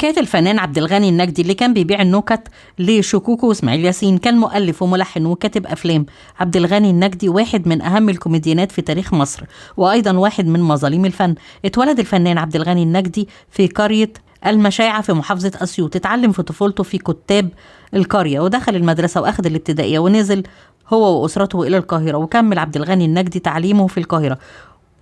حكاية الفنان عبد الغني النجدي اللي كان بيبيع النكت لشكوكو واسماعيل ياسين. كان مؤلف وملحن وكاتب أفلام. عبد الغني النجدي واحد من أهم الكوميديانات في تاريخ مصر، وأيضا واحد من مظالم الفن. اتولد الفنان عبد الغني النجدي في قرية المشايعة في محافظة أسيوط. اتعلم في طفولته في كتاب القرية، ودخل المدرسة وأخذ الابتدائية، ونزل هو وأسرته إلى القاهرة. وكمل عبد الغني النجدي تعليمه في القاهرة،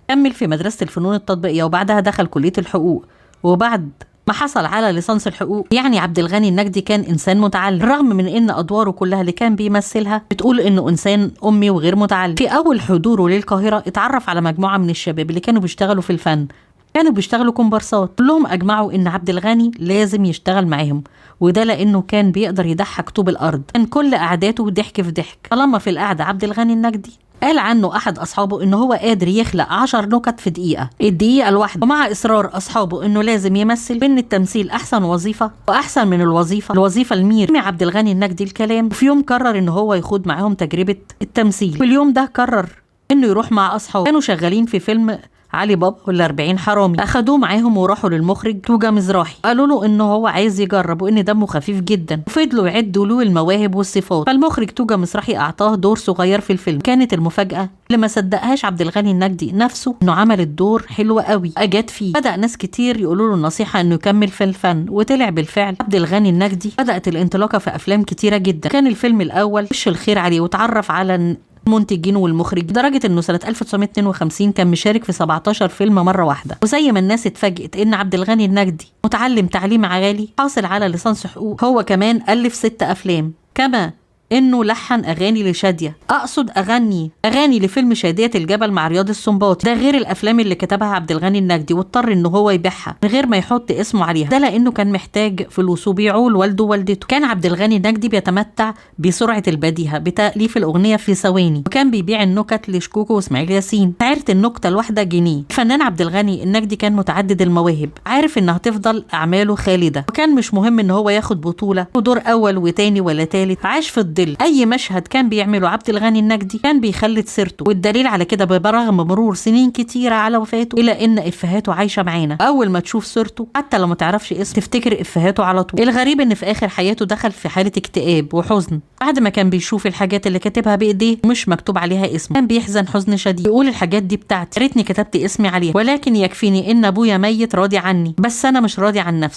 كمل في مدرسة الفنون التطبيقية، وبعدها دخل كلية الحقوق. وبعد ما حصل على ليسانس الحقوق، يعني عبد الغني النجدي كان إنسان متعلم، رغم من إن أدواره كلها اللي كان بيمثلها بتقول إنه إنسان أمي وغير متعلم. في أول حضوره للقاهرة اتعرف على مجموعة من الشباب اللي كانوا بيشتغلوا في الفن، كانوا بيشتغلوا كومبارسات. كلهم أجمعوا إن عبد الغني لازم يشتغل معاهم، وده لأنه كان بيقدر يضحك طوب الأرض. كان كل قعداته ضحك في ضحك. طالما في القعدة عبد الغني النجدي، قال عنه أحد أصحابه إنه هو قادر يخلق 10 نكت في دقيقة، الدقيقة الواحدة. ومع إصرار أصحابه إنه لازم يمثل، وإن التمثيل أحسن وظيفة وأحسن من الوظيفة المير، سمع عبد الغني النجدي الكلام. وفي يوم قرر إنه هو يخوض معاهم تجربة التمثيل. في اليوم ده قرر إنه يروح مع أصحابه، كانوا شغالين في فيلم علي بابا وال40 حرامي. اخدوه معاهم وراحوا للمخرج توجا مزراحي، قالوا له انه هو عايز يجرب وان دمه خفيف جدا، وفضلوا يعدوا له المواهب والصفات. فالمخرج توجا مزراحي اعطاه دور صغير في الفيلم. كانت المفاجاة اللي ما صدقهاش عبد الغني النجدي نفسه انه عمل الدور حلو قوي، اجاد فيه. بدا ناس كتير يقولوا له النصيحة انه يكمل في الفن، وطلع بالفعل عبد الغني النجدي. بدات الانطلاقة في افلام كتيرة جدا. كان الفيلم الاول وش الخير عليه، وتعرف على المنتجين والمخرج، لدرجة انه سنة 1952 كان مشارك في 17 فيلم مرة واحدة. وزي ما الناس اتفاجئت ان عبد الغني النجدي متعلم تعليم عالي، حاصل على ليسانس حقوق، هو كمان ألف 6 أفلام، كما انه لحن اغاني لشادية، اقصد اغاني لفيلم شادية الجبل مع رياض السنباطي، ده غير الافلام اللي كتبها عبد الغني النجدي واضطر انه هو يبيعها من غير ما يحط اسمه عليها، ده لانه كان محتاج فلوس وبيعوه لوالده ووالدته. كان عبد الغني النجدي بيتمتع بسرعة البديهة بتأليف الاغنية في ثواني، وكان بيبيع النكت لشكوكو واسماعيل ياسين، سعرت النكتة الواحدة جنيه. الفنان عبد الغني النجدي كان متعدد المواهب، عارف انها هتفضل اعماله خالدة، وكان مش مهم ان هو ياخد بطولة ودور اول وتاني ولا تالت، عاش في الظل. اي مشهد كان بيعمله عبد الغني النجدي كان بيخلد سيرته، والدليل على كده برغم مرور سنين كتيرة على وفاته الا ان افهاته عايشه معانا. اول ما تشوف سيرته حتى لو ما تعرفش اسمه تفتكر افهاته على طول. الغريب ان في اخر حياته دخل في حاله اكتئاب وحزن بعد ما كان بيشوف الحاجات اللي كاتبها بايديه مش مكتوب عليها اسمه، كان بيحزن حزن شديد، يقول الحاجات دي بتاعتي، يا ريتني كتبت اسمي عليها، ولكن يكفيني ان ابويا ميت راضي عني، بس انا مش راضي عن نفسي.